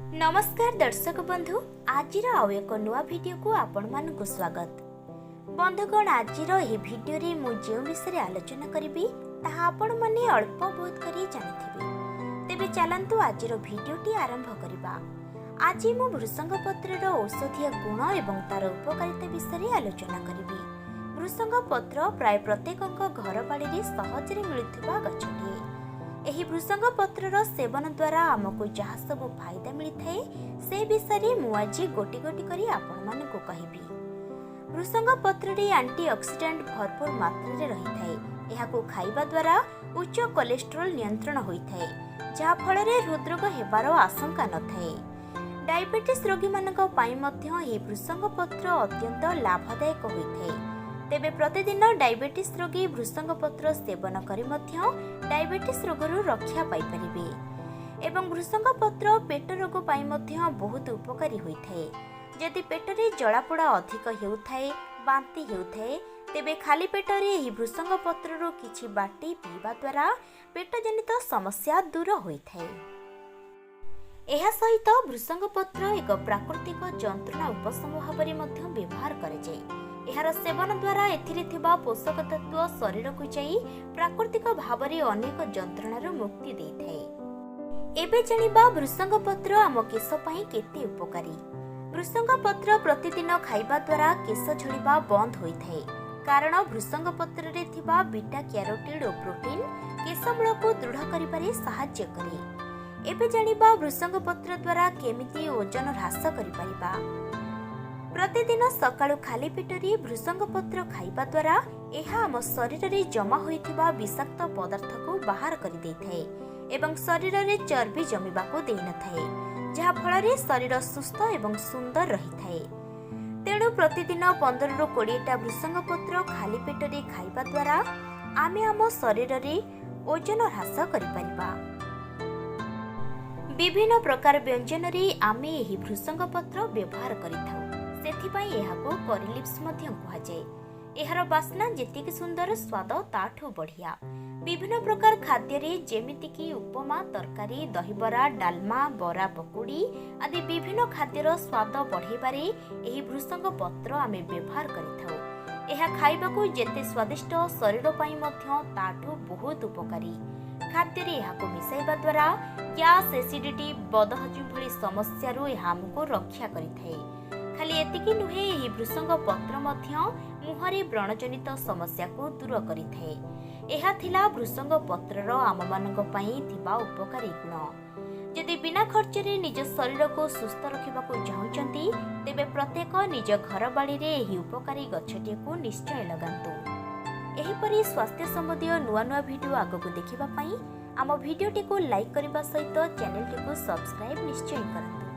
ନମସ୍କାର ଦର୍ଶକ ବନ୍ଧୁ, ଆଜିର ଆଉ ଏକ ନୂଆ ଭିଡ଼ିଓକୁ ଆପଣମାନଙ୍କୁ ସ୍ୱାଗତ। ବନ୍ଧୁଗଣ, ଆଜିର ଏହି ଭିଡ଼ିଓରେ ମୁଁ ଯେଉଁ ବିଷୟରେ ଆଲୋଚନା କରିବି, ତାହା ଆପଣମାନେ ଅଳ୍ପ ବହୁତ କରି ଜାଣିଥିବେ। ତେବେ ଚାଲନ୍ତୁ, ଆଜିର ଭିଡ଼ିଓଟି ଆରମ୍ଭ କରିବା। ଆଜି ମୁଁ ଭୃସଙ୍ଗ ପତ୍ରର ଔଷଧୀୟ ଗୁଣ ଏବଂ ତାର ଉପକାରିତା ବିଷୟରେ ଆଲୋଚନା କରିବି। ଭୃସଙ୍ଗ ପତ୍ର ପ୍ରାୟ ପ୍ରତ୍ୟେକଙ୍କ ଘର ବାଡ଼ିରେ ସହଜରେ ମିଳୁଥିବା ଗଛଟିଏ। ଏହି ଭୃସଙ୍ଗ ପତ୍ରର ସେବନ ଦ୍ୱାରା ଆମକୁ ଯାହା ସବୁ ଫାଇଦା ମିଳିଥାଏ, ସେ ବିଷୟରେ ମୁଁ ଆଜି ଗୋଟି ଗୋଟି କରି ଆପଣମାନଙ୍କୁ କହିବି। ଭୃସଙ୍ଗ ପତ୍ରରେ ଆଣ୍ଟି ଅକ୍ସିଡାଣ୍ଟ ଭରପୁର ମାତ୍ରାରେ ରହିଥାଏ। ଏହାକୁ ଖାଇବା ଦ୍ୱାରା ଉଚ୍ଚ କୋଲେଷ୍ଟ୍ରୋଲ ନିୟନ୍ତ୍ରଣ ହୋଇଥାଏ, ଯାହାଫଳରେ ହୃଦରୋଗ ହେବାର ଆଶଙ୍କା ନଥାଏ। ଡାଇବେଟିସ୍ ରୋଗୀମାନଙ୍କ ପାଇଁ ମଧ୍ୟ ଏହି ଭୃସଙ୍ଗ ପତ୍ର ଅତ୍ୟନ୍ତ ଲାଭଦାୟକ ହୋଇଥାଏ। ତେବେ ପ୍ରତିଦିନ ଡାଇବେଟିସ୍ ରୋଗୀ ଭୃସଙ୍ଗ ପତ୍ର ସେବନ କରି ମଧ୍ୟ ଡାଇବେଟିସ୍ ରୋଗରୁ ରକ୍ଷା ପାଇପାରିବେ। ଏବଂ ଭୃସଙ୍ଗ ପତ୍ର ପେଟ ରୋଗ ପାଇଁ ମଧ୍ୟ ବହୁତ ଉପକାରୀ ହୋଇଥାଏ। ଯଦି ପେଟରେ ଜଳାପୋଡ଼ା ଅଧିକ ହେଉଥାଏ, ବାନ୍ତି ହେଉଥାଏ, ତେବେ ଖାଲି ପେଟରେ ଏହି ଭୃସଙ୍ଗ ପତ୍ରରୁ କିଛି ବାଟି ପିଇବା ଦ୍ୱାରା ପେଟଜନିତ ସମସ୍ୟା ଦୂର ହୋଇଥାଏ। ଏହା ସହିତ ଭୃସଙ୍ଗ ପତ୍ର ଏକ ପ୍ରାକୃତିକ ଯନ୍ତ୍ରଣା ଉପଶମ ଭାବରେ ମଧ୍ୟ ବ୍ୟବହାର କରାଯାଏ। ଏହାର ସେବନ ଦ୍ୱାରା ଏଥିରେ ଥିବା ପୋଷକ ତତ୍ତ୍ୱ ଶରୀରକୁ ଯାଇ ପ୍ରାକୃତିକ ଭାବରେ ଅନେକ ଯନ୍ତ୍ରଣାରୁ ମୁକ୍ତି ଦେଇଥାଏ। ଏବେ ଜାଣିବା ଭୃସଙ୍ଗ ପତ୍ର ଆମ କେଶ ପାଇଁ କେତେ ଉପକାରୀ। ଭୃସଙ୍ଗ ପତ୍ର ପ୍ରତିଦିନ ଖାଇବା ଦ୍ୱାରା କେଶ ଝଡ଼ିବା ବନ୍ଦ ହୋଇଥାଏ, କାରଣ ଭୃସଙ୍ଗ ପତ୍ରରେ ଥିବା ବିଟା କ୍ୟାରୋଟିନ୍ ଓ ପ୍ରୋଟିନ୍ କେଶମୂଳକୁ ଦୃଢ଼ କରିବାରେ ସାହାଯ୍ୟ କରେ। ଏବେ ଜାଣିବା ଭୃସଙ୍ଗ ପତ୍ର ଦ୍ୱାରା କେମିତି ଓଜନ ହ୍ରାସ କରିପାରିବା। ପ୍ରତିଦିନ ସକାଳୁ ଖାଲି ପେଟରେ ଭୃସଙ୍ଗ ପତ୍ର ଖାଇବା ଦ୍ୱାରା ଏହା ଆମ ଶରୀରରେ ଜମା ହୋଇଥିବା ବିଷାକ୍ତ ପଦାର୍ଥକୁ ବାହାର କରିଦେଇଥାଏ ଏବଂ ଶରୀରରେ ଚର୍ବି ଜମିବାକୁ ଦେଇନଥାଏ, ଯାହାଫଳରେ ଶରୀର ସୁସ୍ଥ ଏବଂ ସୁନ୍ଦର ରହିଥାଏ। ତେଣୁ ପ୍ରତିଦିନ 15ରୁ 20ଟା ଭୃସଙ୍ଗ ପତ୍ର ଖାଲି ପେଟରେ ଖାଇବା ଦ୍ୱାରା ଆମେ ଆମ ଶରୀରରେ ଓଜନ ହ୍ରାସ କରିପାରିବା। ବିଭିନ୍ନ ପ୍ରକାର ବ୍ୟଞ୍ଜନରେ ଆମେ ଏହି ଭୃସଙ୍ଗ ପତ୍ର ବ୍ୟବହାର କରିଥାଉ। ସେଥିପାଇଁ ଏହାକୁ କରି ଲିଭ୍ସ ମଧ୍ୟ କୁହାଯାଏ। ଏହାର ବାସ୍ନା ଯେତିକି ସୁନ୍ଦର, ସ୍ୱାଦ ତାଠୁ ବଢ଼ିଆ। ବିଭିନ୍ନ ପ୍ରକାର ଖାଦ୍ୟରେ, ଯେମିତିକି ଉପମା, ତରକାରୀ, ଦହିବରା, ଡାଲମା, ବରା, ପକୁଡ଼ି ଆଦି ବିଭିନ୍ନ ଖାଦ୍ୟର ସ୍ୱାଦ ବଢ଼େଇବାରେ ଏହି ଭୃସଙ୍ଗ ପତ୍ର ଆମେ ବ୍ୟବହାର କରିଥାଉ। ଏହା ଖାଇବାକୁ ଯେତେ ସ୍ୱାଦିଷ୍ଟ, ଶରୀର ପାଇଁ ମଧ୍ୟ ତାଠୁ ବହୁତ ଉପକାରୀ। ଖାଦ୍ୟରେ ଏହାକୁ ମିଶାଇବା ଦ୍ୱାରା ଗ୍ୟାସ୍, ଏସିଡିଟି, ବଦହଜମି ଭଳି ସମସ୍ୟାରୁ ଏହା ଆମକୁ ରକ୍ଷା କରିଥାଏ। ଖାଲି ଏତିକି ନୁହେଁ, ଏହି ଭୃସଙ୍ଗ ପତ୍ର ମଧ୍ୟ ମୁହଁରେ ବ୍ରଣଜନିତ ସମସ୍ୟାକୁ ଦୂର କରିଥାଏ। ଏହା ଥିଲା ଭୃସଙ୍ଗ ପତ୍ରର ଆମମାନଙ୍କ ପାଇଁ ଥିବା ଉପକାରୀ ଗୁଣ। ଯଦି ବିନା ଖର୍ଚ୍ଚରେ ନିଜ ଶରୀରକୁ ସୁସ୍ଥ ରଖିବାକୁ ଚାହୁଁଛନ୍ତି, ତେବେ ପ୍ରତ୍ୟେକ ନିଜ ଘର ବାଡ଼ିରେ ଏହି ଉପକାରୀ ଗଛଟିକୁ ନିଶ୍ଚୟ ଲଗାନ୍ତୁ। ଏହିପରି ସ୍ୱାସ୍ଥ୍ୟ ସମ୍ବନ୍ଧୀୟ ନୂଆ ନୂଆ ଭିଡ଼ିଓ ଆଗକୁ ଦେଖିବା ପାଇଁ ଆମ ଭିଡ଼ିଓଟିକୁ ଲାଇକ୍ କରିବା ସହିତ ଚ୍ୟାନେଲଟିକୁ ସବସ୍କ୍ରାଇବ୍ ନିଶ୍ଚୟ କରନ୍ତୁ।